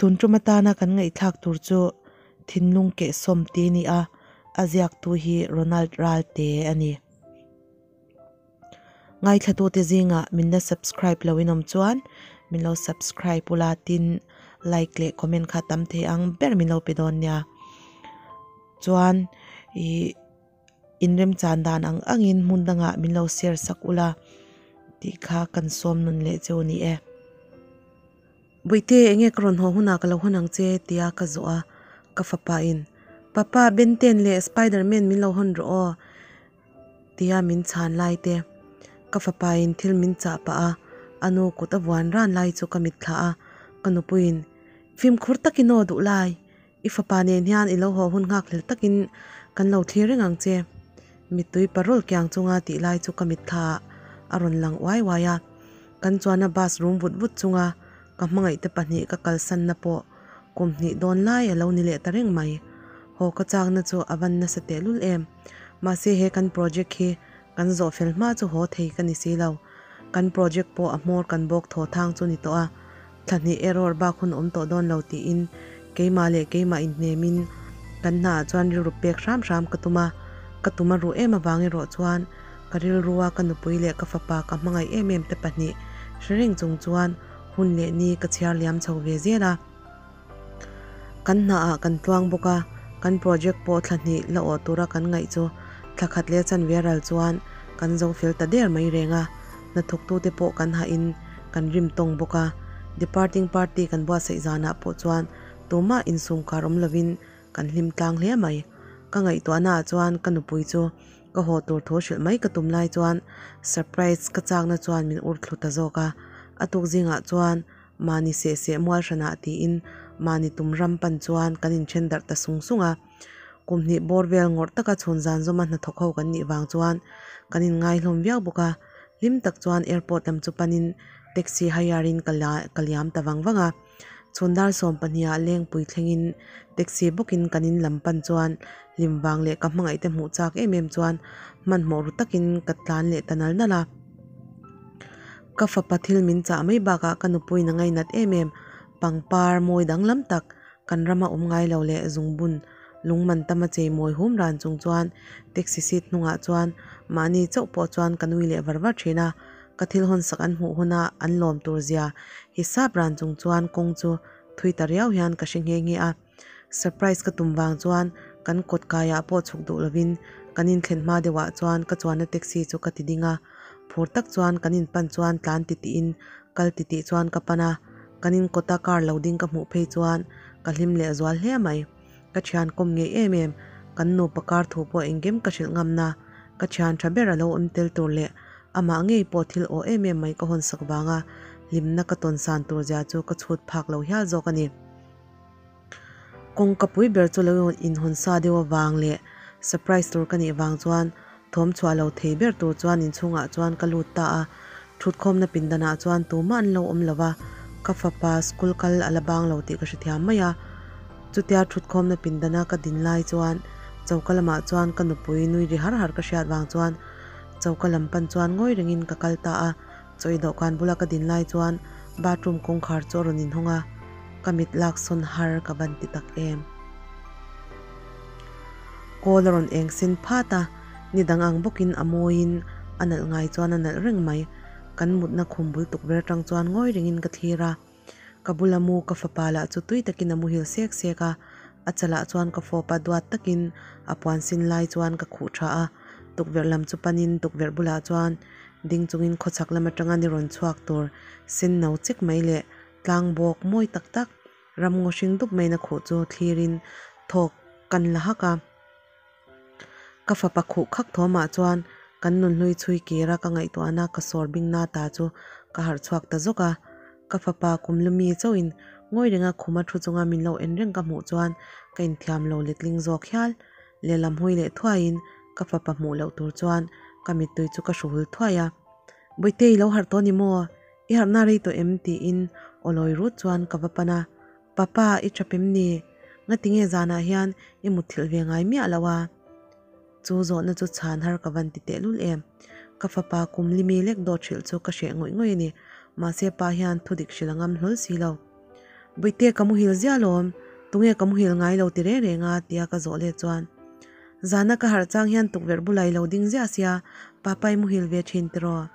Tun tum atana kan ngaihthlak tur chu Thinlung Kehsawm tih a ni a, a ziaktu hi Ronald Ralte a ni. Ngaithlatute zingah min la subscribe lo in awm chuan min lo subscribe ula tin like leh comment kha tam thei ang ber min lo pe dawn nia. Chuan ih inremchan dan ang angin hmun dangah min lo share sak ula tih kha kan sawm nun leh cheu a ni e. Bawihte, enge ka rawn haw hunah ka lo hawn ang che? tia ka zawh a, ka fapa in, Papa, Ben Ten leh Spider Man min lo hawn rawh aw, tia min chhan lai te. Ka fapa in thil min chah pah a, a nu kut a vuan ran lai chu ka mit thlah a, ka nupuiin, Fimkhur takin aw duh lai, i fapa nen hian i lo haw hun nghak hlel takin kan lo thlir reng ang che, mittui parol kiang chunga tih lai chu ka mitthla ah a rawn lang uai uai a. Kan chuan a bus rum vut vut chunga ka hmangaihte pahnih ka kalsanna pawh kum hnih dawn lai a lo ni leh ta reng mai. Haw ka chakna chu a van nasa tehlul em. Mahse he kan project hi kan zawh fel hma chu haw thei ka ni si lo. Kan project pawh a hmawr kan bawk thaw thang chu ni tawh a, thla hnih error bak hun awm tawh dawn lo tiin keimah leh keimah inhnemin kan hnaah chuan rilru pek hram hram ka tum a, ka tum a ruh em avang erawh chuan Ka rilrua ka nupui leh ka fapa ka hmangaih em em te pahnih hre reng chung chuan hun leh ni ka chhiar liam chho ve zel a. Kan hnaah kan tluang bawk a, kan project pawh thla hnih la awh tura kan ngaih chu thla khat leh chanve ral chuan kan zo fel ta der mai reng a. Hnathawktute pawh kan hahin kan rim tawng bawk a, departing party kan buatsaih zanah pawh chuan tumah insumkar awm lovin kan hlim tlang hle mai. Ka ngaihtuahnaah chuan ka nupui chu Ka haw tur thu hrilh mai ka tum lai chuan surprise ka chakna chuan min ur thlu ta zawk a, a tuk zingah chuan mahni seh seh mual hranah tiin mahni tum ram pan chuan kan inthen darh ta sung sung a. Kum hnih bawr vel ngawrh taka chhun zan zawma hnathawk ho kan nih vang chuan kan inngai hlawm viau bawk a, hlim tak chuan airport lam chu panin taxi hire in ka liam ta vang vang a. Chhundar 12 ah lengpui thlengin taxi bawkin kan in lam pan chuan hlim vang leh ka hmangaih te hmuh chak em em chuan hmanhmawh ru takin ka tlan leh ta nal nal a. Ka fapa thil min chah mai bakah ka nupuiin a ngainat em em pangpar mawi danglam tak kan rama awm ngai lo leh zungbun lungman tama chei mawi hum ran chung chuan taxi seat hnungah chuan mahni chauh pawh chuan ka nui leh var var thin a. Ka thil hawnsak an hmuh huna an lawm tur zia hisap ran chung chuan kawng chu thui ta riau hian ka hre nghe nghe a. Surprise ka tum vang chuan kan kawt kaiah pawh chhuk duh lovin kan inthlen hma deuhah chuan ka chuanna taxi chu ka ti ding a. Phur tak chuan kan inpan chuan tlan titiin kal titih chuan ka pan a. Kan inkawta car lo ding ka hmuh phei chuan ka hlim leh zual hle mai. Ka thian kawm ngei em em, kan nupa kar thu pawh engkim ka hrilh ngamna, ka thian tha ber a lo awm tel tur leh amah ngei pawh thil aw em em mai ka hawn sak vanga hlimna ka tawn san tur zia chu ka chhut phak lo hial zawk a ni. Kawngka pui ber chu lo inhawn sa deuh avang leh surprise tur ka nih vang chuan thawm chhuah lo thei ber tur chuan inchhungah chuan ka lut ta a, thutkhawmna pindanah chuan tumah an lo awm lo va, ka fapa school kal a la bang lo tih ka hrethiam mai a. Chutia thutkhawmna pindana ka din lai chuan choka lamah chuan ka nupui nui ri har har ka hriat vang chuan choka lam pan chuan ngawi rengin ka kal ta a, chawi dawhkan bula ka din lai chuan bathroom kawngkhar chu a rawn inhawng a, ka mit lak sawn har ka van ti tak em. Kawl a rawn eng sen phat a, ni dang ang bawkin a mawiin a nalh ngai chuan a nalh reng mai. Kan mutna khum bul tukver atang chuan ngawi rengin ka thlir a. Ka bula mu ka fapa lah chu tui takin a muhil sek sek a, a chalah chuan ka fawp a duat takin a puan sin lai chuan ka khuh tha a, tukverh lam chu panin tukverh bulah chuan ding chungin khawchhak lam atanga ni rawn chhuak tur sen no chek mai leh tlang bawk mawi tak tak ram ngaw hring dup maina khuh chu thlirin thawk kan la hak a. Ka fapa khuh khak thawmah chuan kan nunhlui chhui kira ka ngaihtuahna ka sawr bingna ta chu ka harh chhuak ta zawk a. Ka fapa kum lumi chauhin ngawi renga khuma thu chunga min lo en reng ka hmuh chuan ka inthiam lo letling zawk hial. Lehlam hawi leh thuaiin ka fapa hmuh loh tur chuan ka mittui chu ka hruhul thuai a. Bawihte i lo harh tawh ni maw? I harhna rei tawh em? tiin awlawi rut chuan ka va pan a. Papa, i tap em ni? Ngatinge zanah hian i mutthilh ve ngai miah lo a? Chu zawhna chu chhan har ka van ti tehlul em. Ka fapa kum limi lek dawt hrilh chu ka hreh ngawih ngawih a ni. Mahse pa hian thudik hrilh a ngam hlawl si lo. Bawihte ka muhil ziah alawm, tunge ka muhil ngai lo ti reng reng a tia ka zawh let chuan Zana ka harh chang hian tukverh bulah i lo ding ziah sia, Papa i muhil ve thin tiraw?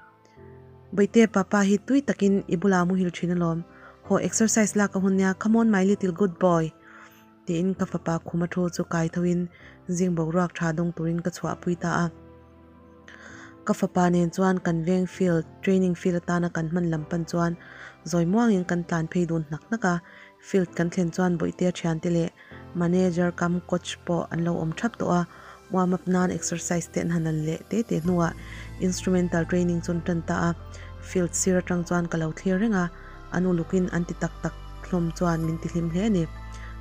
Bawihte Papa hi tui takin i bulah a muhil thin alawm, haw exercise lak a hun nia, come on my little good boy tiin ka fapa khuma thu chu kai thoin zing boruak tha dawng turin ka chhuahpui ta a. Ka fapa nen chuan kan veng field, training field atana kan hman lam pan chuan zawi muangin kan tlan phei dun hnak hnak a. Field kan thlen chuan Bawihtea thiante leh manager kam coach pawh an lo awm thap tawh a. Warm up nan exercise te an han han leh te te hnuah instrumental training chu an tan ta a. Field sir atang chuan ka lo thlir reng a, an ulukin an ti tak tak hlawm chuan min ti hlim hle a ni.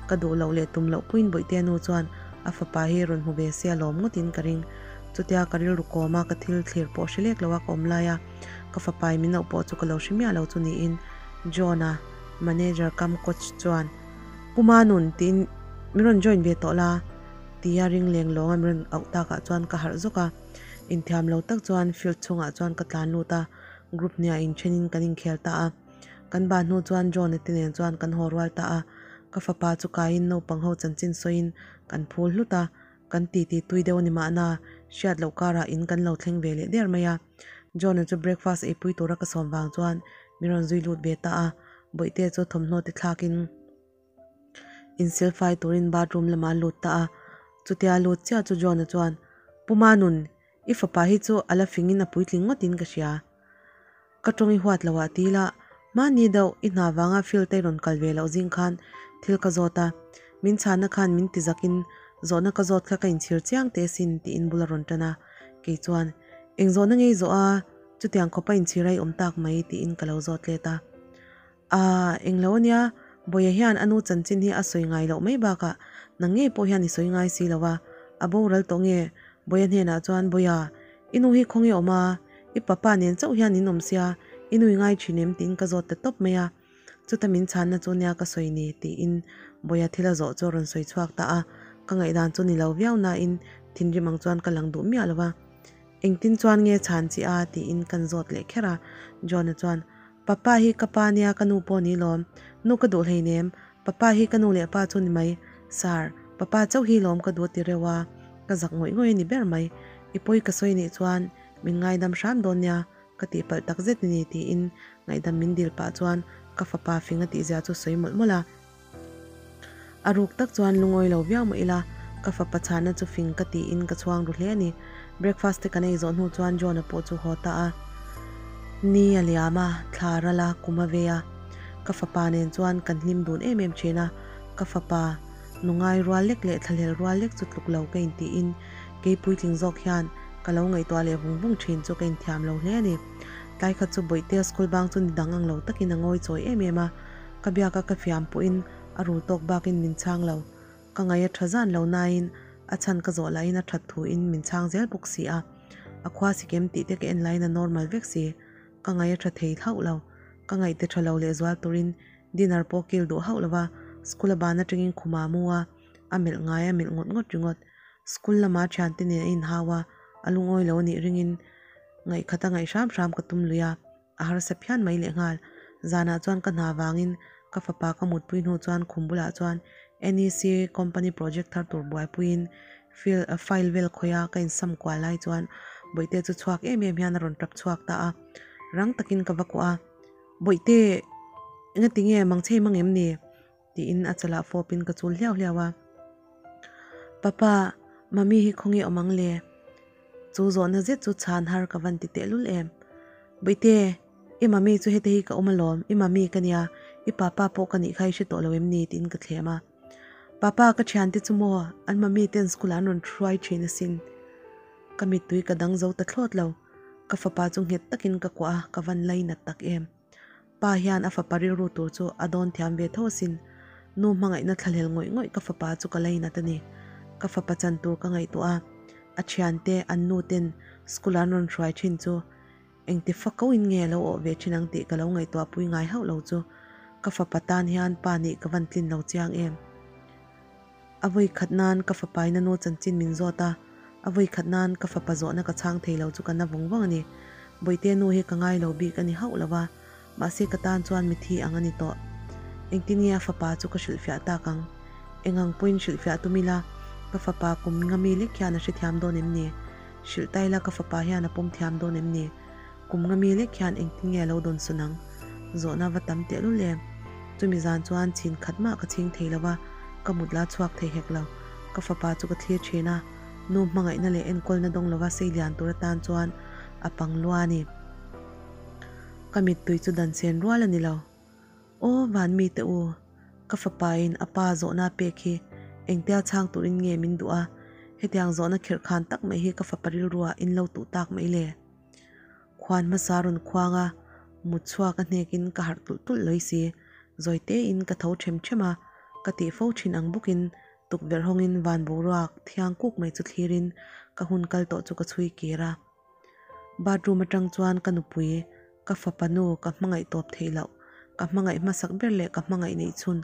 Ka duh loh leh tum loh puiin Bawihtea nu chuan a fapa hi rawn hmu ve se a lawm ngawtin ka ring. Chutia ka rilru kawma ka thil thlir pawh hre lek lo a ka awm lai a, ka fapai min auh pawh chu ka lo hre miah lo chu niin John-a, manager kam coach chuan, Pu Manun tiin min rawn join ve tawh la tia ring leng lawnga min rawn auh takah chuan ka harh zawk a. Inthiam lo tak chuan field chhungah chuan ka tlan lut a, group hniah inthenin kan inkhel ta a. Kan ban hnu chuan John-a te nen chuan kan haw rual ta a, ka fapa chu kaiin naupang ho chanchin sawiin kan phul hlut a. Kan titi tui deuh a ni mahna, hriat loh karah in kan lo thleng ve leh der mai a. John-a chu breakfast eipui tura ka sawm vang chuan min rawn zui lut ve ta a, Bawihte chu thawmhnaw ti thlakin insilfai turin bathroom lamah a lut ta a. Chutia lut chiah chu John-a chuan, Pu Manun, i fapa hi chu a la fingin a puitling ngawtin ka hria. Ka tawng i huat loh ah ti ila, mahni deuh i hna vanga field te i rawn kal ve loh zing khan thil ka zawt a, min chhanna khan min ti zakin zawhna ka zawt kha ka inchhir chiang teh sin tiin bul a rawn tan a, kei chuan eng zawhna ngei zawh a chutiang khawpa inchhir a i awm tak mai tiin ka lo zawt let a. Aaa, englo ania, Bawia hian a nu chanchin hi a sawi ngai loh mai bakah nang ngei pawh hian i sawi ngai si lo a, a boral tawh nge? Bawia hnenah chuan, Bawia, i nu hi khawnge awm a? I papa nen chauh hian in awm sia, i nu i ngai thin em? tiin ka zawt ta tawp mai a. Chuta min chhanna chu nia ka sawi ni, tiin Bawia thil a zawh chu a rawn sawi chhuak ta a. Ka ngaihdan chu ni lo viau nain thinrim ang chuan ka lang duh miah lo va. Engtin chuan nge chhan chi a? tiin kan zawt leh kher a. John-a chuan, Papa hi ka pa nia ka nu pawh ni lawm. Nu ka duh hleinem. Papa hi ka nu leh pa chu ni mai. Sir, papa chauh hi lawm ka duh ti reuh a. Ka zak ngawih ngawih a ni ber mai. I pawi ka sawi nih chuan min ngaidam hram dawn nia ka tih palh tak zet ni tiin ngaihdam min dil pah chuan ka fapa fing a tihzia chu sawi mawlh mawlh a. A ruk tak chuan lungawi lo viau mah ila ka fapa chhahna chu fing ka tiin ka chhuang ru hle a ni. Breakfast te kan ei zawh hnu chuan John-a pawh chu haw ta a. Ni a liam a, thla a ral a, kum a vei a. Ka fapa nen chuan kan hlim dun em em thin a, ka fapa nungai rual lek leh thlahlel rual lek chu tluk lo ka intiin kei puitling zawk hian ka lo ngaihtuah leh vung vung thin chu ka inthiam lo hle a ni. Tlai khat chu Bawihtea school bang chu ni dang ang lo takin a ngawi chawi em em a. Ka biaka ka fiam pawhin a rul tawk bakin min chhang lo. Ka ngaih a tha zan lo nain a chhan ka zawh lahin a that thuin min chhang zel bawk si a. A khua si kem tih te ka en laiin a normal vek si. Ka ngaih a tha thei hauh lo. Ka ngaih te tha lo leh zual turin dinner pawh kil duh hauh lo va, school a ban atangin khuma mu a, a melh ngai a melh ngawt ngawt ringawt. School lama thiante nen a inhau a, a lungawi lo anih ringin ngaihkhat a ngaih hram hram ka tum lui a. A harsa phian mai lehnghal. Zanah chuan ka hna vangin ka fapa ka mutpui hnu chuan khum bulah chuan NEC company project thar tur buaipuiin fil file vel khawih a ka insam kual lai chuan Bawihte chu chhuak em em hian a rawn tap chhuak ta a. Rang takin ka va kuah a, Bawihte, engati nge mangchhei mang em ni? Tiin a chalah fawpin ka chul hliau hliau a. Papa, Mummy hi khawnge awm ang le? Chu zawhna zet chu chhan har ka van ti tehlul em. Bawihte, i mummy chu hete hi ka awm alawm, i mummy ka nia, i papa pawh ka nih kha i hre tawh lo em ni? Tiin ka thlem a. Papa, ka thiante chu maw, an mummy ten school ah an rawn hruai thin asin. Ka mittui ka dang zo ta thlawt lo. Ka fapa chu nghet takin ka kuah a, ka van lainat tak em. Pa hian a fapa rilru tur chu a dawn thiam ve tho asin. Nu hmangaihna thlahlel ngawih ngawih ka fapa chu ka lainat a ni. Ka fapa chan tur ka ngaihtuah a, a thiante, an nu ten school an rawn hruai thin chu engti fako in nge a lo awh ve thin ang tih ka lo ngaihtuah pui ngai hauh lo chu ka fapa tan hian pa nih ka van tlin lo chiang em. A vawi khat nan ka fapa in a nu chanchin min zawt a, a vawi khat nan ka fapa zawhna ka chhang thei lo chu ka na vawng vawng a ni. Bawihte nu hi ka ngai lo bik a ni hauh lo va, mahse ka tan chuan mithi ang a ni tawh. Engtin nge a fapa chu ka hrilhfiah tak ang? Eng ang pawhin hrilhfiah tum ila, ka fapa kum nga mi lek hian a hrethiam dawn em ni? Hrilh ta ila ka fapa hian a pawm thiam dawn em ni? Kum nga mi lek hian engtin nge a lo dawn sawn ang? Zawhna va tam tehlul em? Chumi zan chuan chhin khat mah ka chhing thei lo va, ka mut la chhuak thei hek lo. Ka fapa chu ka thlir thin a, nu hmangaihna leh enkawlna dawng lova sei lian tur atan chuan a pang lua a ni. Ka mittui chu dan chen rual a ni lo. Aw van mite u, ka fapa in a pa zawhna pek hi engtia chhang turin nge min duh a, hetiang zawhna khirh khan tak mai hi ka fapa rilruah in lo tuh tak mai le. Khuan hmasa rawn khuang a, mut chhuak a hnekin ka harh tulh tulh lawih si, zawi tein ka tho them them a, ka tih fo thin ang bawkin tukverh hawngin van boruak thiang kuk mai chu thlirin ka hun kal tawh chu ka chhui kir a. Bathroom atang chuan ka nupui, ka fapa nu ka hmangaih tawp theih loh, ka hmangaih hmasak ber leh ka hmangaih neih chhun,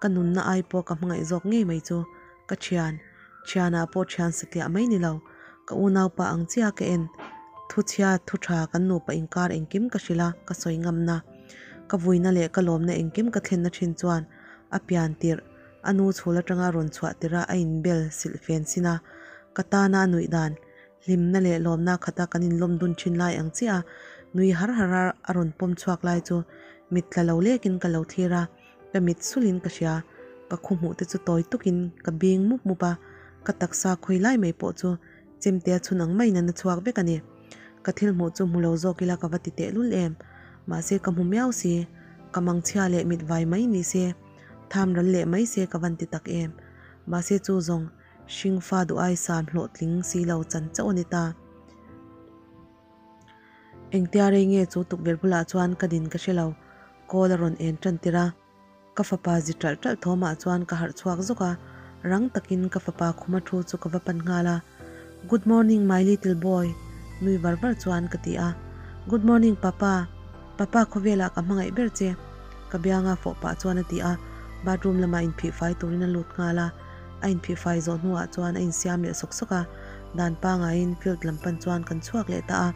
ka nunna ai pawh ka hmangaih zawk ngei mai chu ka thian, thianah pawh thian satliah mai ni lo, ka unaupa ang chiah ka en, thu chhia thu tha kan nupa inkar engkim ka hrilh a, ka sawi ngamna, ka vuina leh ka lawmna engkim ka thlenna thin chuan a pian tirh, a nu chhul atanga rawn chhuah tirh a a inbel silh fen sin a, ka tana a nuih dan. Hlimna leh lawmna khata kan inlawm dun thin lai ang chiah a, nui har har a a rawn pawm chhuak lai chu mit tla lo lekin ka lo thlir a, ka mit sulin ka hria. Ka khu hmuh te chu tawi tukin ka bing mup mup a, ka taksa khawi lai mai pawh chu chemtea chhun ang maiin a na chhuak vek a ni. Ka thil hmuh chu hmu lo zawk ila ka va ti tehlul em. Mahse ka hmu miau si, ka mangchhia leh mit vai mai ni se, tham ral leh mai se ka van ti tak em. Mahse chu zawng. Hringfa duh ai san hlawhtling si lo chan chauh a ni ta. Engtia rei nge chu tukverh bulah chuan ka din ka hre lo, call a rawn en tan tir a. Ka fapa zi ṭalh ṭalh thawmah chuan ka harh chhuak zawk a, rang takin ka fapa khuma thu chu ka va pan nghal a. Good morning my little boy nui var var chuan ka ti a. Good morning papa, papa khawvelah ka hmangaih ber che ka bianga fawh pah chuan a ti a, bathroom lamah inphih fai turin a lut nghal a. A inphihfai zawh hnuah chuan a insiam leh sawk sawk a, dan pangaiin field lam pan chuan kan chhuak leh ta a.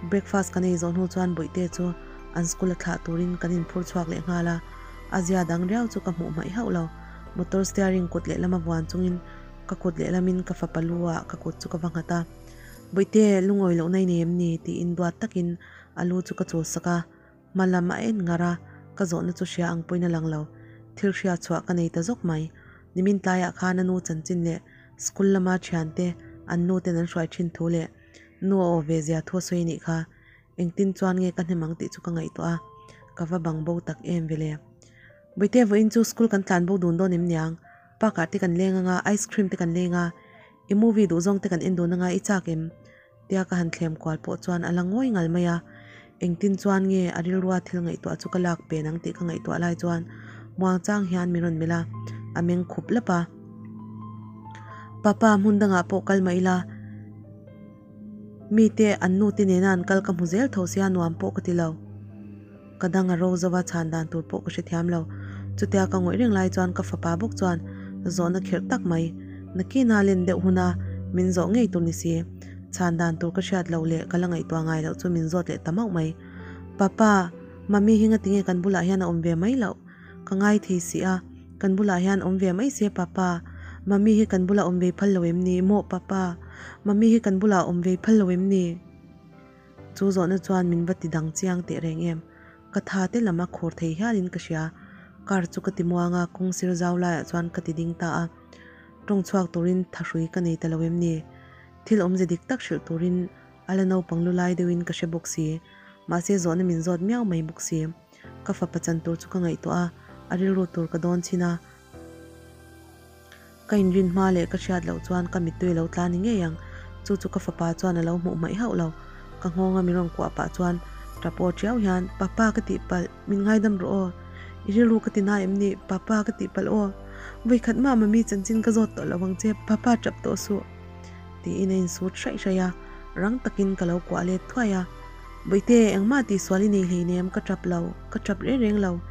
Breakfast kan ei zawh hnu chuan Bawihte chu an school a thlah turin kan inphur chhuak leh nghal a, a zia dang riau chu ka hmuh hmaih hauh lo. Motor steering kut lehlama vuan chungin ka kut lehlamin ka fapa lu ah ka kut chu ka va nghat a. Bawihte, lungawi lohna i nei em ni? tiin duat takin a lu chu ka chul sak a. Hma lam a en ngar a, ka zawhna chu hria ang pawhin a lang lo. Thil hria chhuah ka nei ta zawk mai. Nimin tlaiah khan a nu chanchin leh school lama thiante an nu ten an hruai thin thu leh nu a aw ve zia thu a sawi anih kha. Engtin chuan nge ka hnem ang tih chu ka ngaihtuah a, ka va bang bo tak em vele. Bawihte vawiin chu school kan tlan bo dun dawn em niang? Park ah te kan leng anga, ice cream te kan leng a, i movie duhzawng te kan en dun anga i chak em? Tia ka han thlem kual pawh chuan a la ngawi ngal mai a, engtin chuan nge a rilrua thil ngaihtuah chu ka lak pen ang tih ka ngaihtuah lai chuan muang chang hian min rawn melh a, a meng khup lap a. Papa, hmun dangah pawh kal mah ila, mite an nu te nena an kal ka hmu zel tho sia nuam pawh ka ti lo. Ka dang a ro zova chhan dan tur pawh ka hrethiam lo. Chutia ka ngawih reng lai chuan ka fapa bawk chuan zawhna khirh tak mai, nakina len deuh huna min zawh ngei tur ni si, chhan dan tur ka hriat loh leh ka la ngaihtuah ngai loh chu min zawt leh ta mauh mai. Papa, Mummy hi ngatinge kan bulah hian a awm ve mai loh? Ka ngai thei si a, kan bulah hian awm ve mai se Papa. Mummy hi kan bulah awm ve phal lo em ni? Mawh Papa, Mummy hi kan bulah awm ve phal lo em ni? Chu zawhna chuan min va ti dang chiang teh reng em? Ka tha te lam a khur thei hialin ka hria. Car chu ka ti muang a, kawng sir zau laiah chuan ka ti ding ta a. Tawng chhuak turin thahrui ka nei ta lo em ni? Thil awmze dik tak hrilh turin a la naupang lu lai deuhin ka hre bawk si. Mahse zawhna min zawt miau mai bawk si. Ka fapa chan tur chu ka ngaihtuah a, a rilru tur ka dawn chin a. Ka inrin hma leh ka hriat loh chuan ka mittui a lo tla ni ngei ang. Chu chu ka fapa chuan a lo hmuh hmaih hauh lo. Ka nghawnga min rawn kuah pah chuan tap aw tiau hian, Papa ka tihpalh, min ngaidam rawh aw. I rilru ka ti na em ni, Papa ka tihpalh aw. Vawikhat mah mami chanchin ka zawt tawh lo ang che, Papa tap tawh suh. Tiin a insut hraih hraih a, rang takin ka lo kuah let thuai a. Bawihte, engmah tihsual i nei hleinem, ka tap lo, ka tap reng reng lo.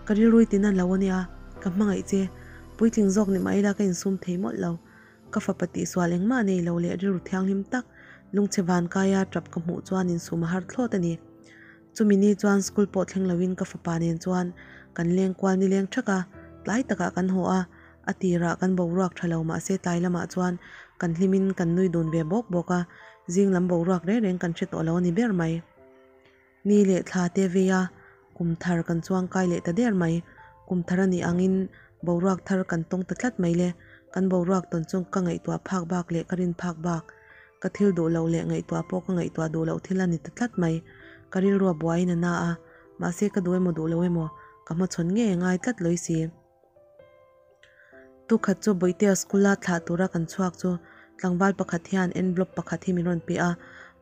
Ka rilru i ti nan lo ania, ka hmangaih che. Puitling zawk ni mah ila ka insum thei mawlh lo. Ka fapa tihsual engmah nei lo leh rilru thianghlim tak, lungchhe van kaia tap ka hmuh chuan insum a har thlawt a ni. Chumi ni chuan school pawh thleng loin ka fapa nen chuan. Kan leng kual nileng thak a, tlai takah kan haw a, a tirah kan boruak tha lo mahse tlai lamah chuan kan hlimin kan nui dun ve bawk bawk a, zing lam boruak reng reng kan hre tawh lo a ni ber mai. Ni leh thla te vei a, kum thar kan chuang kai leh ta der mai. Kum thar a nih angin boruak thar kan tawng ta tlat mai le. Kan boruak tawn chu ka ngaihtuah phak bak leh ka rin phak bak. Ka thil duh loh leh ngaihtuah pawh ka ngaihtuah duh loh thil a ni ta tlat mai. Ka rilru a buaiin a na a, mahse ka duh emaw duh lo emaw ka hmachhawn ngei a ngai tlat lawi si. Tukhat chu Bawihtea school a thlah tura kan chhuak chu tlangval pakhat hian envelope pakhat hi min rawn pe a,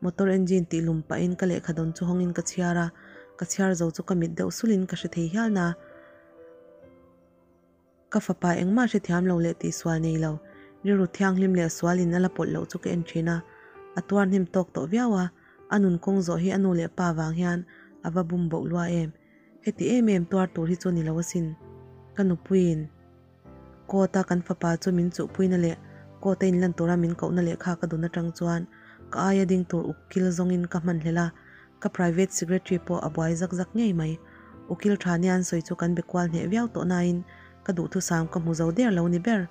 motor engine tih lum pahin ka lehkha dawn chu hawngin ka chhiar a, ka chhiar zo chu ka mit deuh sulin ka hre thei hial na. Ka fapa engmah hrethiam lo leh tihsual nei lo, rilru thianghlim leh sualin a la pawlh loh chu ka en thin a, a tuar hnem tawk tawh viau a, a nun kawng zawh hi a nu leh pa vang hian a va bum boh lua em. Heti em em tuar tur hi chu ni lo asin. Ka nupuiin court a kan fapa chu min chuhpuina leh court a inlan tura min kohna lehkha ka dun atang chuan ka aia ding tur ukil zawngin ka hman hlel a, ka private secretary pawh a buai zak zak ngei mai. Ukil tha nia an sawi chu kan be kual hneh viau tawh nain ka duhthusam ka hmu zo der lo ni ber.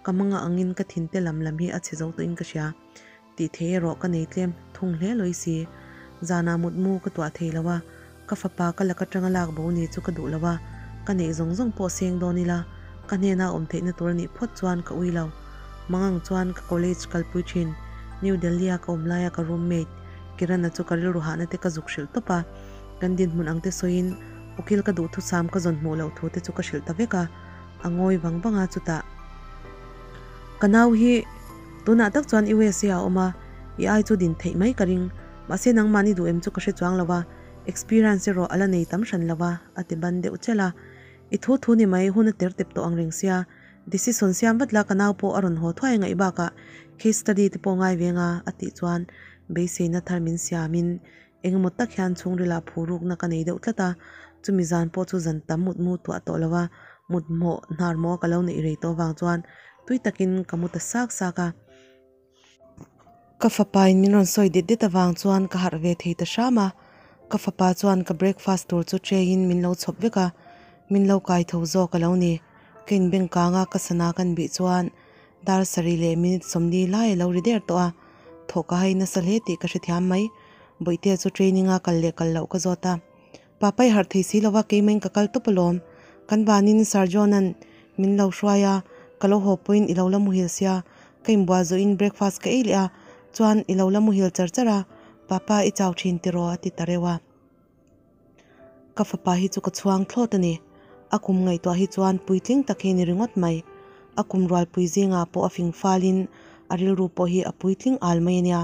Ka manga angin ka thinte lam lam hi a chhe zo tawhin ka hria. Tih thei erawh ka nei tlem thung hle lawi si. Zanah mutmu ka tuah thei lo a, ka fapa ka lak atanga lak bo ni chu ka duh lo a, ka neih zawng zawng pawh seng dawn ila, ka hnena awm theihna tur a nih phawt chuan ka ui lo. Mangang chuan ka college kalpui thin, New Delhi-a ka awm laia ka roommate Kiran-a chu ka rilru hahna te ka zuk hrilh tawp a, kan dinhmun ang te sawiin ukil ka duhthusam ka zawn hmuh loh thu te chu ka hrilh ta vek a, a ngawi vang vang a chutah ka nau hi Tunah tak chuan USA a awm a, i ai chu din theih mai ka ring. Mahse nangmahni duh em chu ka hre chuang lo a, experience erawh a la nei tam hran lo a, a ti ban deuh chel a. I thu thu ni mai, hun a ter tep tawh ang reng sia, decision siam vat la ka nau pawh a rawn haw thuai ngaih bakah case study te pawh ngai veng a, a tih chuan beiseina thar min siamin engemaw tak hian chhungrila phurukna ka nei deuh tlat a, chumi zan pawh chu zan tam mutmu tuah tawh lo a, muthmawh hnar maw ka lo neih rei tawh avang chuan tui takin ka mu ta sak sak a. Ka fapa in min rawn sawi det det avang chuan ka harh ve thei ta hram a, ka fapa chuan ka breakfast tur chu tray in min lo chhawp vek a, min lo kai tho zawk a lo ni. Ka inbeng kang a, ka sana kan bih chuan dar sarih leh minute 40 lai a lo ri der tawh a, thawh ka hai nasa hle tih ka hrethiam mai. Bawihtea chu training a kal leh kal loh ka zawt a, Papa i harh thei si lova keimahin ka kal tawp alawm. Kan vanin Sir John-a'n min lo hruai a, ka lo haw pawhin i lo la muhil sia, ka inbual zawhin breakfast ka ei leh a, chuan i lo la muhil char char a, Papa i chau thin tiraw a ti ta reuh a. Ka fapa hi chu ka chhuang thlawt a ni. A kum ngaihtuah hi chuan puitling tak hi a ni ringawt mai. A kum rualpui zingah pawh a fing falin a rilru pawh hi a puitling al mai a nia.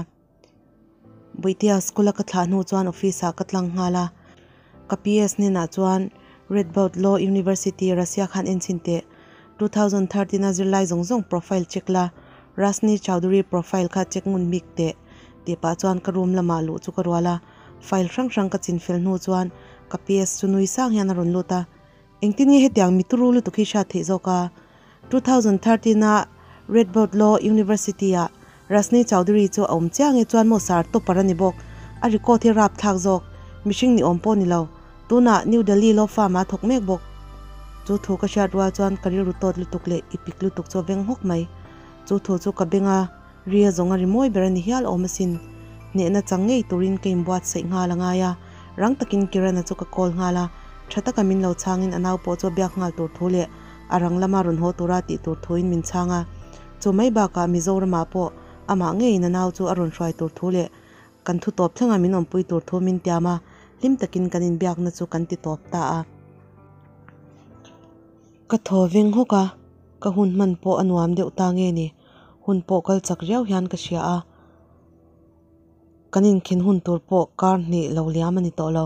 Bawihtea school a ka thlah hnu chuan office ah ka tlang nghal a, ka PS hnenah chuan Radboud Law University Russia khan en chhin teh, 2013 a zirlai zawng zawng profile check la, Rasni Chowdhury profile kha check ngun bik teh tih pah chuan ka room lamah luh chu ka rual a, file hrang hrang ka chin fel hnu chuan ka PS chu nui sang hian a rawn lut a, Engtin nge hetiang mi turu lutuk hi hriat theih zawk a? 2013 a Radboud Law University ah Rasni Chowdhury chu a awm chiang e chuan maw sar topper a ni bawk. A record hi rap thlak zawk. Mihring ni awm pawh ni lo. Tunah New Delhi Law Firm ah a thawk mek bawk. Chu thu ka hriat rual chuan ka rilru tawt lutuk leh i pik lutuk chu a veng hawk mai. Chu thu chu ka beng a ria zawng a ri mawi ber a ni hial awm asin. Hnehna chang ngei turin ka inbuatsaih nghal a ngai a, rang takin Kiran-a chu ka call nghal a, tha taka min lo chhangin a nau pawh chu a biak nghal tur thu leh a rang lama rawn haw tura tih tur thuin min chhang a. Chu mai bakah Mizoramah pawh amah ngeiin a nau chu a rawn hruai tur thu leh kan thu tawp thlengah min awmpui tur thu min tiam a, hlim takin kan inbiakna chu kan ti tawp ta a. Ka thaw veng hawk a, ka hun hman pawh a nuam deuh ta nge ni. Hun pawh kal chak riau hian ka hria a, kan inkhin hun tur pawh kar hnih lo liam a ni tawh lo.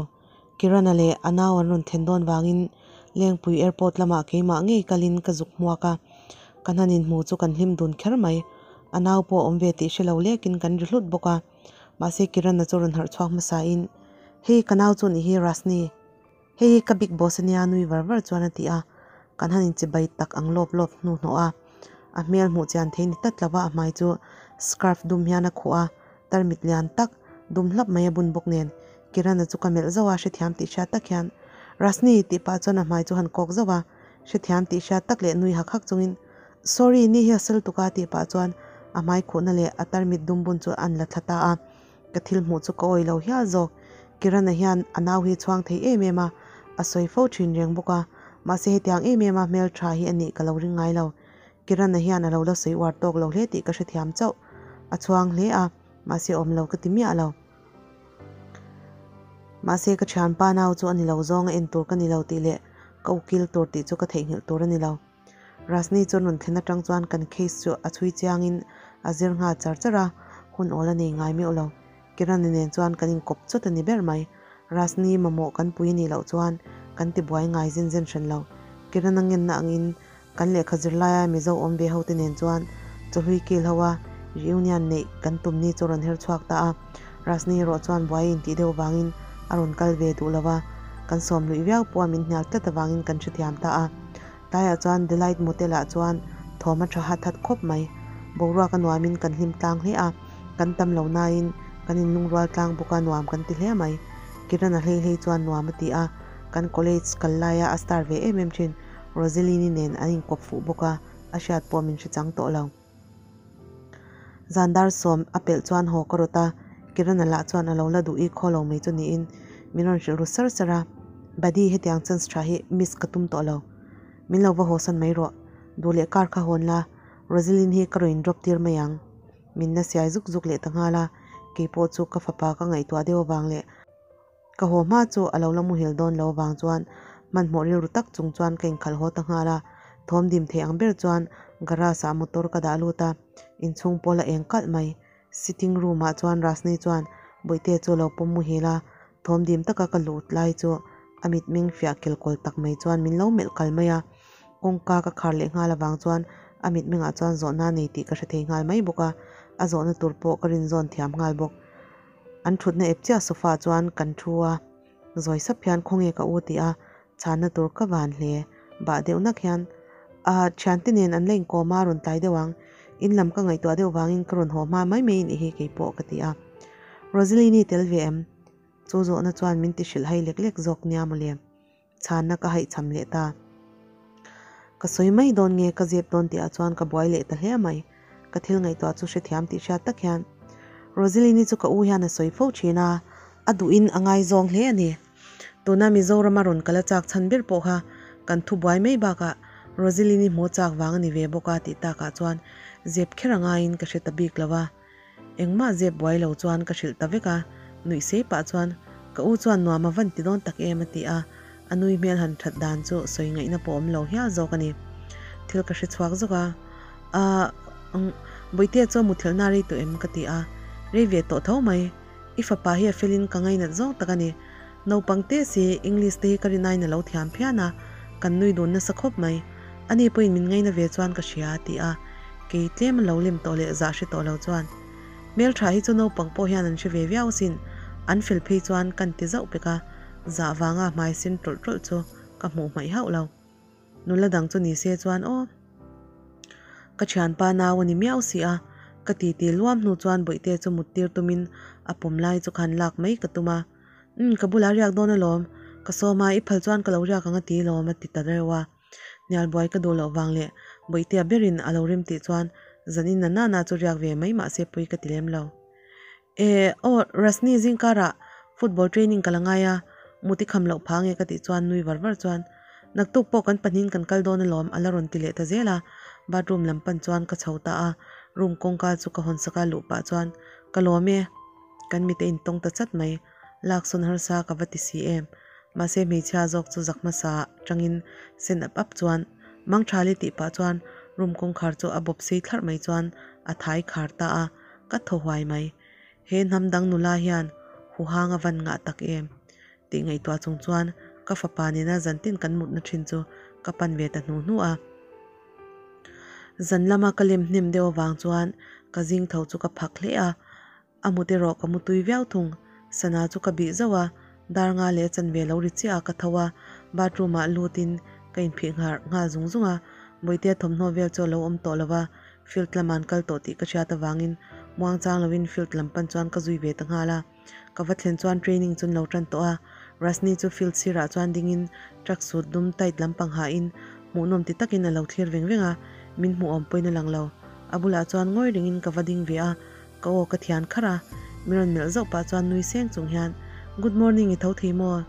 Kirana leh a nau an rawn then dawn vangin Lengpui airport lamah keimah ngei kalin ka zuk hmuak a, ka hnan inhmu chu kan hlim dun kher mai. A nau pawh a awm ve tih hre lo lekin kan ri hlut bawk a, mahse Kirana chu rawn harh chhuak hmasain, Hei ka nau chu nih hi Rasni. Hei hi ka big boss ania nui var var chuan a ti a, kan han inchibai tak ang lawp lawp hnu hnawh a, a hmel hmuh chian thei ni tlat lova a hmai chu scarf dum hian a khuh a, tarmit lian tak dum hlap mai a bun bawk nen Kirana chu ka melh zauh a hrethiam tih hriat tak hian Rasni tih pah chuan a hmai chu han kawk zauh a, hrethiam tih hriat tak leh nui hak hak chungin Sorry ni hi a sel tuk a tih pah chuan a hmai khuhna leh a tarmit dum bun chu an la thla ta a, ka thil hmuh chu ka awih lo hial zawk. Kirana hian a nau hi chhuang thei em em a, a sawi fo thin reng bawk a, mahse hetiang em em a hmeltha hi a nih ka lo ring ngai lo. Kirana hian a lo la sawi uar tawk lo hle tih ka hrethiam chauh. A chhuang hle a, mahse awm lo ka ti miah lo. Mahse ka thianpa nau chu a ni lo zawng a en tur ka ni lo tih leh ka ukil tur tih chu ka theihnghilh tur a ni lo. Rasni chu rawn thlen atang chuan kan case chu a chhui chiangin a zir nghal char char a, hun awl a nei ngai meuh lo. Kirani nen chuan kan inkawp chawt a ni ber mai. Rasni mamawh kan pui nih loh chuan kan tibuai ngai zen zen hran lo. Kirana ngenna angin Kan lehkha zirlaia Mizo awm ve hote nen chuan chawhlui kil ho a reunion neih kan tum ni chu rawn her chhuak ta a. Rasni erawh chuan buai intih deuh vangin a rawn kal ve duh lo a, kan sawm luih viau pawh a min hnial tlat avangin kan hrethiam ta a. Tlaiah chuan Delight Motel ah chuan thawm a tha hat hat khawp mai. Boruak a nuamin kan hlim tlang hle a, kan tam lo nain kan inlungrual tlang bawk a nuam kan ti hle mai. Kiran a hlei hlei chuan nuam a ti a, kan college kal laia a star ve em em thin. Roselini nen an inkawp fuh bawk a, a hriat pawh min hre chang tawh lo. Zan dar sawm a pelh chuan haw ka rawt a, Kirana lah chuan a lo la duh i khaw lo mai chu niin min rawn hrilh ru sar sar a, Buddy hetiang chance tha hi miss ka tum tawh lo. Min lo va haw san mai rawh, duh leh car kha hawn la, Roselyn hi ka rawn in drop tir mai ang. Min la siai zuk zuk leh ta nghal a, keipawh chu ka fapa ka ngaihtuah deuh avang leh Ka haw hma chu a lo la muhil dawn lo vang chuan hmanhmawh rilru tak chung chuan ka inkhalh haw ta nghal a, thawm dim thei ang ber chuan garage ah motor ka dah lut a, inchhung pawl a eng kalh mai. Sitting room ah chuan Rasni chuan Bawihte chu a lo pawm muhil a, thawm dim taka ka lut lai chu a mitmeng fiah kelkawl tak mai chuan min lo melh kal mai a, kawngka ka khar leh nghal avang chuan a mitmengah chuan zawhna nei tih ka hre thei nghal mai bawk a, a zawhna tur pawh ka rinzawn thiam nghal bawk. An thutna ep chiah sofa chuan kan thu a, zawi sap hian khawnge ka u tih a chhanna tur ka van hle. Bah deuh nak hian a thiante nen an la inkawm a rawn tlai deuh ang, in lam ka ngaihtuah deuh vangin ka rawn haw hma mai mai in i hi kei pawh ka ti a. Rosalyn-i tel ve em? Chu zawhna chuan min ti hrilh hai lek lek zawk nia mawle. Chhanna ka haihchham leh ta. Ka sawi mai dawn nge ka zep dawn tihah chuan ka buai leh ta hle mai. Ka thil ngaihtuah chu hrethiam tih hriat tak hian Roselyn-i chu ka u hian a sawi fo thin a, a duhin a ngaizawng hle a ni. Tuna Mizorama rawn kal a chak chhan ber pawh kha kan thu buai mai bakah Roselyn-i hmu chak vang a ni ve bawk a tih takah chuan zep kher a ngaiin ka hre ta bik lo a. Engmah zep buai lo chuan ka hrilh ta vek a, nuih sei pah chuan ka u chuan nuam a van ti dawn tak em a ti a, a nui hmel han that dan chu sawi ngaihna pawh awm lo hial zawk a ni. Thil ka hre chhuak zawk a, Ahh Bawihtea chu a mutthilhna rei tawh em ka ti a, rei ve tawh tho mai, i fapa hi a felin ka ngainat zawng tak a ni. Naupang te si English te hi ka rinaiin a lo thiam phian a, kan nui dun nasa khawp mai. Ani pawhin min ngaina ve chuan ka hria a ti a, kei tlem a lo lem tawh leh zah hre tawh lo chuan hmeltha hi chu naupang pawh hian an hre ve viau asin, an fel phei chuan kan ti zauh pek a, zah vanga hmai sin tawlh tawlh chu ka hmuh hmaih hauh lo. Nula dang chu ni se chuan aw. Ka thianpa nau a ni miau si a, ka titi luam hnu chuan Bawihte chu mut tir tumin a pawm lai chu khan lak mai ka tum a, Umm ka bulah riak dawn alawm, ka sawm a, i phal chuan ka lo riak ang a ti lawm a ti ta reuh a. Hnial buai ka duh loh vang leh Bawihtea berin a lo rim tih chuan zanin na nana chu riak ve mai mahse pui ka ti lem lo. E aw Rasni zingkarah football training ka la ngai a, mut i kham loh phah nge ka tih chuan nui var var chuan naktuk pawh kan pahnihin kan kal dawn alawm a la rawn ti leh ta zel a, bathroom lam pan chuan ka chho ta a, room kawngka chu ka hawn sak a luh pah chuan ka lawm e kan mite intawng ta chat mai. Laksawn harsa ka va ti si em? Mahse hmeichhia zawk chu zak hmasa tangin sen ap ap chuan Mangthali tih pah chuan room kawngkhar chu a bawp sei thlarh mai chuan a thai khar ta a, ka thaw huai mai. He hnam dang nula hian huhang a van ngah tak em? Tih ngaihtuah chung chuan ka fapa nena zantin kan mutna thin chu ka pan ve ta hnu hnu a. Zan lama ka lem hnem deuh avang chuan ka zing tho chu ka phak hle a. A mut erawh ka mutui viau thung. Sana chu ka bih zauh a, dar nga leh chanve lo ri chiah a ka tho a, bathroom ah lut in ka inphih nghar nghal zung zung a, Bawihtea thawmhnaw vel chu a lo awm tawh lo va, field lamah an kal tawh tih ka hriat avangin muangchang lovin field lam pan chuan ka zui ve ta nghal a. Ka va thlen chuan training chu an lo tan tawh a, Rasni chu field sirah chuan dingin truck suit dum tight lampang hain hmuhnawm ti takin a lo thlir veng veng a, min hmuh awm pawhin a lang lo. A bulah chuan ngawi rengin ka va ding ve a, ka aw ka thian kharh a, min rawn melh zauh pah chuan nui seng chung hian, Good morning i tho thei maw?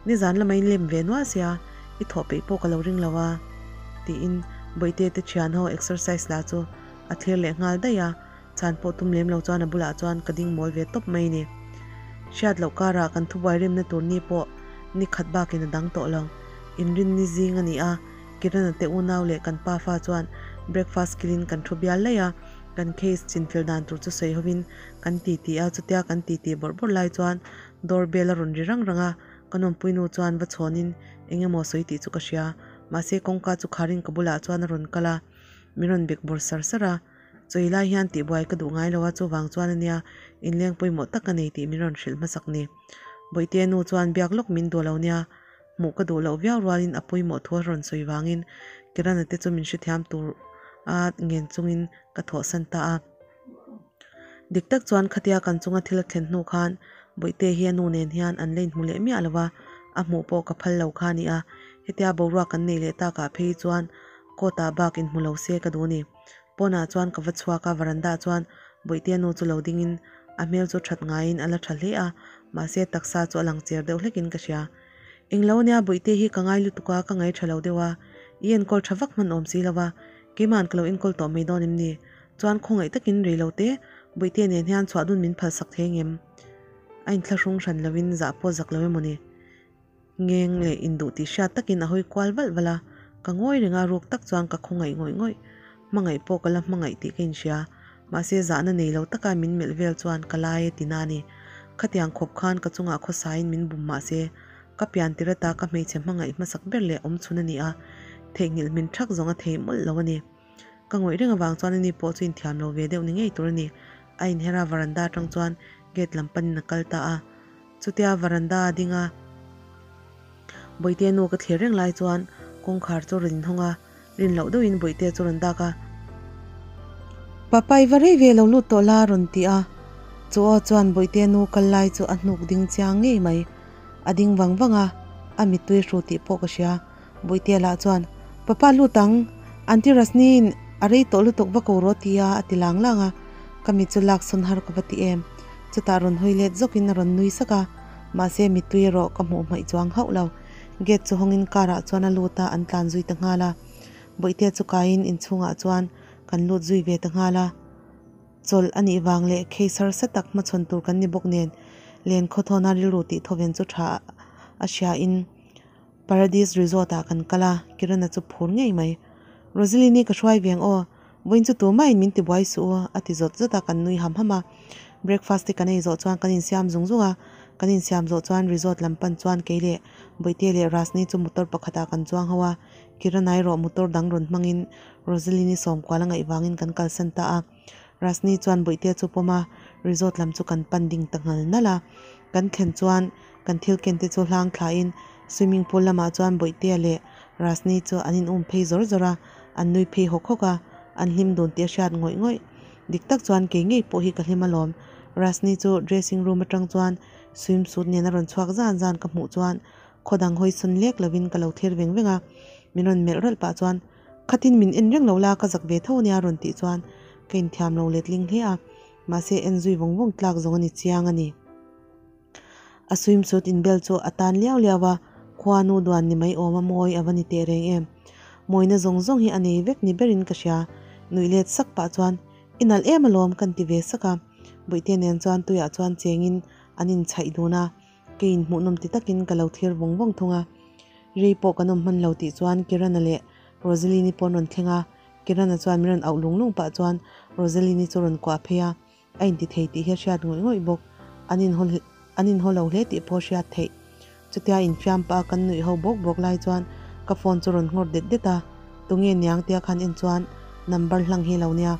Nizan lama in lem ve nual sia, i thawh peih pawh ka lo ring lo a, tiin Bawihte te thian ho exercise la chu a thlir leh nghal daih a, chhan pawh tum lem lo chuan a bulah chuan ka ding mawl ve tawp mai ni. Hriat loh karah kan thubuai rimna tur ni pawh ni khat bakin a dang tawh lo. Inrinni zing a ni a, Kirana te unau leh kan pafa chuan breakfast kilin kan thu bial laih a, kan case chinfel dan tur chu sawi hovin kan titi a, chutia kan titi bawrh bawrh lai chuan door bell a rawn ri rang rang a, ka nawmpuinu chuan va chhawnin eng emaw sawi tih chu ka hria, mahse kawngka chu kharin ka bulah chuan a rawn kal a, min rawn bek bawr sar sar a. Chawi lai hian tihbuai ka duh ngai lo a, chuvang chuan ania inleng pawimawh tak a nei tih min rawn hrilh hmasak ni. Bawihte nu chuan biak lawk min duh lo nia, hmuh ka duh loh viau rualin a pawimawh thu a rawn sawi vangin Kirana te chu min hrethiam tur a ngen chungin ka thawhsan ta a. Dik tak chuan khatia kan chunga thil a thlen hnu khan Bawihte hi a nu nen hian an la inhmu leh miah lo va, a hmuh pawh ka phal lo kha a ni a, hetia boruak kan nei leh takah phei chuan court ah bak inhmu lo se ka duh a ni. Pawnah chuan ka va chhuak a, veranda chuan Bawihtea nu chu lo dingin a hmel chu that ngaiin a la tha hle a, mahse taksa chu a lang cher deuh hlekin ka hria. Englo ania Bawihte hi ka ngai lutuk a, ka ngaih tha lo deuh a, i enkawl tha vak hman awm si lo va, keima'n ka lo enkawl tawh mai dawn em ni? Chuan khawngaih takin rei lo te, Bawihtea nen hian chhuah dun min phalsak thei ngem? A inthlahrung hran lovin zah pawh zak lo emawni? Ngeng leh induh tih hriat takin a hawi kual valh valh a, ka ngawi reng a, ruk tak chuan ka khawngaih ngawih ngawih. Hmangaih pawh ka la hmangaih tih ka inhria, mahse zahna nei lo taka min melh vel chuan ka lai e ti na a ni. Khatiang khawp khan ka chungah khawsaiin min bum mahse ka pian tir ata ka hmeichhe hmangaih hmasak ber leh awm chhun a ni a, theihnghilh hmin thak zawng a thei mawlh lo a ni. Ka ngawih reng avang chuan ani pawh chu inthiam lo ve deuh ni ngei tur a ni. A inher a, varanda atang chuan gate lam panin a kal ta a. Chutia varanda a ding a, Bawihte nu ka thlir reng lai chuan kawngkhar chu rawn inhawng a, rin loh deuhin Bawihte chu rawn dak a. Papa i va rei ve lo lut tawh la a rawn ti a, chu aw chuan Bawihte nu kal lai chu a hnuk ding chiang ngei mai. A ding vang vang a, a mittui hru tih pawh ka hria. Bawihte lah chuan, Papa lut ang, Aunty Rasniin a rei tawh lutuk va ko rawh ti a a ti lang lang a, ka mit chu lak sawn har ka va ti em. Chutah rawn hawi let zawkin a rawn nui sak a, mahse mittui erawh ka hmuh hmaih chuang hauh lo. Gate chu hawngin car ah chuan a lut a, an tlan zui ta nghal a. Bawihte chu kaiin inchhungah chuan kan lut zui ve ta nghal a. Chawlh a nih vang leh case harsa tak hmachhawn tur kan ni bawk nen, len khawthawna rilru tih thawven chu tha a hriain, Paradis Resort ah kan kal a, Kirana chu phur ngei mai. Rosaline-i ka hruai veng aw, vawiin chu tumah in min ti buai suh u, a ti zawt zawt a, kan nui ham ham a. Breakfast te kan ei zawh chuan kan insiam zung zung a, kan insiam zawh chuan resort lam pan chuan kei leh Bawihte leh Rasni chu motor pakhat ah kan chuang ho a, Kirana erawh motor dang rawn hmangin Rosaline-i sawmkual a ngaih vangin kan kalsan ta a. Rasni chuan Bawihte chu pawm a, resort lam chu kan pan ding ta nghal nalh a. Kan thlen chuan kan thil ken te chu hlang thlain swimming pool lamah chuan Bawihtea leh Rasni chu an in um phei zawr zawr a, an nui phei hawk hawk a, an hlim dun tih a hriat ngawih ngawih. Dik tak chuan kei ngei pawh hi ka hlim alawm. Rasni chu dressing room atang chuan swim suit nen a rawn chhuak zan zan ka hmuh chuan khaw dang hawi sawn lek lovin ka lo thlir veng veng a, min rawn melh ralh pah chuan Khatin min en reng lo la ka zak ve tho ania rawn tih chuan ka inthiam lo letling hle a. Mahse en zui vawng vawng tlak zawng a ni chiang a ni. A swimsuit inbel chu a tan liau liau a, khua nu duan ni mai awm a mawi a va ni teh reng em. Mawina zawng zawng hi a nei vek ni berin ka hria. Nuih let sak pah chuan, I nalh em alawm kan ti ve sak a. Bawihte nen chuan tuiah chuan chengin an inchhaih dun a, keiin hmuhnawm ti takin ka lo thlir vawng vawng thung a. Rei pawh kan awm hman lo tih chuan Kirana leh Rosaline-i pawh an rawn thleng a, Kirana chuan min rawn auh lung lung pah chuan Rosaline-i chu rawn kuah phei a, a inti thei tih hi a hriat ngawih ngawih bawk. An inhaw an inhaw lo hle tih pawh a hriat theih. Chutia infiam pah a kan nuih ho bawk bawk lai chuan ka phone chu rawn nghawr det det a, tunge niang tia khan en chuan number hlang hi lo nia.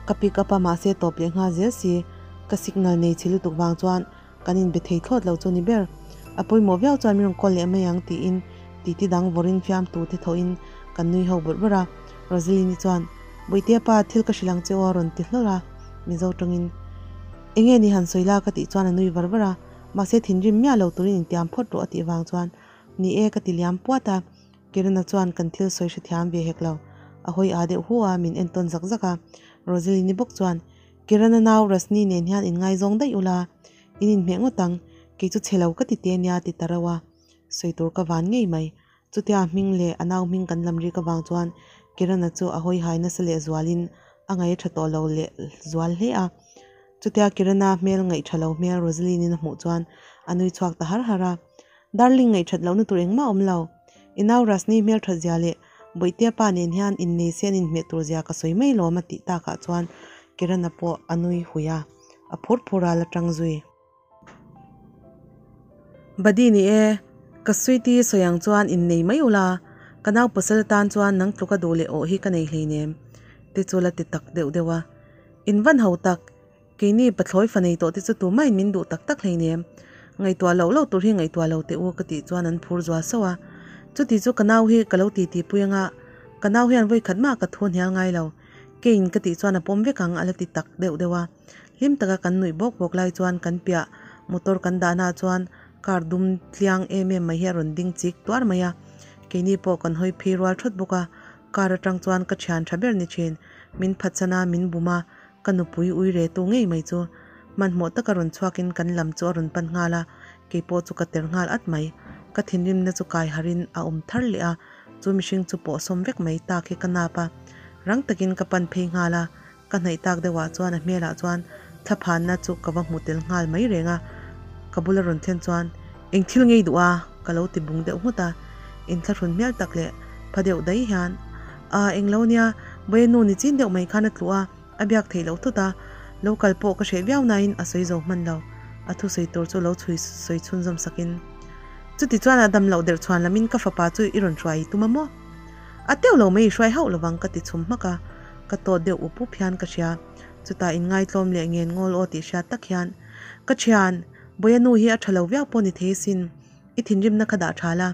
Ka pick up a mahse tawp leh nghal zel si, ka signal nei chhe lutuk vang chuan Kan inbe thei thlawt lo chu ni ber. A pawimawh viau chuan min rawn call leh mai ang tiin titi dang vawrin fiamtu te thawhin kan nui ho bawrh bawrh a. Rosaline-i chuan, Bawihtea pa, thil ka hrilh ang che aw a rawn ti hlawrh a. Mizo tawngin, Enge ni han sawi la ka tih chuan a nui var var a. Mahse thinrim miah lo turin intiam phawt rawh a tih vang chuan ni e ka ti liam puat a. Kirana chuan kan thil sawi hrethiam ve hek lo. A hawi aa deuh hu a, min entawn zak zak a. Roselini bawk chuan Kirana nau Rasni nen hian inngaizawng daih ula, in inhmeh ngawt ang, kei chu chhe lo ka ti te nia a ti ta reuh a. Sawi tur ka van ngei mai. Chutia a hming leh a nau hming kan lam rik avang chuan Kirana chu a hawi hai nasa leh zualin a ngaih a tha tawh lo leh zual hle a. Chutia Kirana hmel ngaih tha lo hmel Rosaline-in a hmuh chuan a nui chhuak ta har har a. Darling ngaih that lohna tur engmah a awm lo. I nau Rasni hmel that zia leh Bawihtea pa nen hian innei se an inhmeh tur zia ka sawi mai lawm a tih takah chuan Kirana pawh a nui hui a, a phur phur a la tang zui. Badi ni e, ka sweetie sawi ang chuan innei mai ula, ka nau pasal atan chuan nang tluka duh leh awh hi ka nei hleinem te chu la ti tak deuh deuh a. In van ho tak, keini pathlawi fa nei tawh te chu tumahin min duh tak tak hleinem. Ngaihtuah loh loh tur hi ngaihtuah lo teh u ka tih chuan an phur zual sauh a. Chuti chu ka nau hi ka lo titi pui anga, ka nau hian vawikhat mah ka thu hnial ngai lo. Keiin ka tih chuan a pawm vek ang a la ti tak deuh deuh a. Hlim taka kan nuih bawk bawk lai chuan kan piah motor kan dahna ah chuan car dum tliang em em mai hi a rawn ding chik tuar mai a, keini pawh kan hawi phei rual thawt bawk a, car atang chuan ka thian tha ber ni thin, min phatsan a, min bum a, ka nupui ui re tu ngei mai chu hmanhmawh taka rawn chhuakin kan lam chu a rawn pan nghal a, keipawh chu ka ter nghal at mai, ka thinrimna chu kai harin a awm thar leh a, chu mihring chu pawh sawm vek mai tak hi ka nap a, rang takin ka pan phei nghal a. Ka hnaih tak deuhah chuan a hmelah chuan thlaphanna chu ka va hmu tel nghal mai reng a, ka bula rawn thlen chuan eng thil ngei duh a? ka lo ti bung deuh nghut a, inthlahrun hmel tak leh pha deuh daih hian A eng lo nia, Bawiha nu ni chin deuh mai khan a tluh a, a biak theih loh thut a, lo kal pawh ka hreh viau nain a sawi zo hman lo, a thusawi tur chu lo chhui sawi chhunzawm sakin Chuti chuan a dam loh der chhuan lamin ka fapa chu i rawn hruai i tum a maw? A teuh lo mai i hruai hauh lovang ka ti chhum hmak a, ka tawt deuh up up hian ka hria. Chutah inngaitlawm leh ngen ngawl aw tih hriat tak hian, Ka thian, Bawiha nu hi a tha lo viau pawh ni thei asin, i thinrimna kha dah tha la.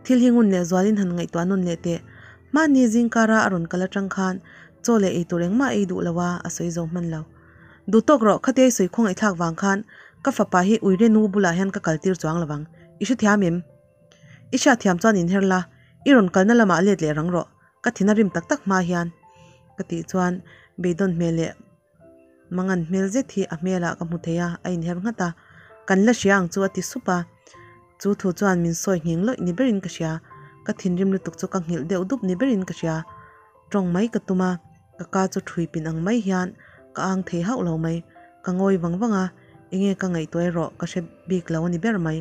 Thil hi ngun leh zualin han ngaihtuah nawn leh teh. Hmanni zingkara a rawn kal atang khan chaw leh eitur engmah ei duh lo a, a sawi zo hman lo. Duh tawk rawh, khatia i sawi khawngaihthlak vang khan ka fapa hi uire nu bulah hian ka kaltir chuang lovang, i hrethiam em? I hriatthiam chuan inher la, i rawn kalna lamah let leh rang rawh, ka thin a rim tak tak hma hian ka tih chuan beidawn hmel leh mangan hmel zet hi a hmelah ka hmu thei a, a inher nghat a, Kan la hria ang chu a ti sup a, chu thu chuan min sawi nghing lawih ni berin ka hria, ka thinrim lutuk chu ka nghilh deuh dup ni berin ka hria, tawng mai ka tum a, ka ka chu thui pin ang mai hian ka ang thei hauh lo mai, ka ngawi vang vang a, enge ka ngaihtuah erawh ka hre bik lo a ni ber mai.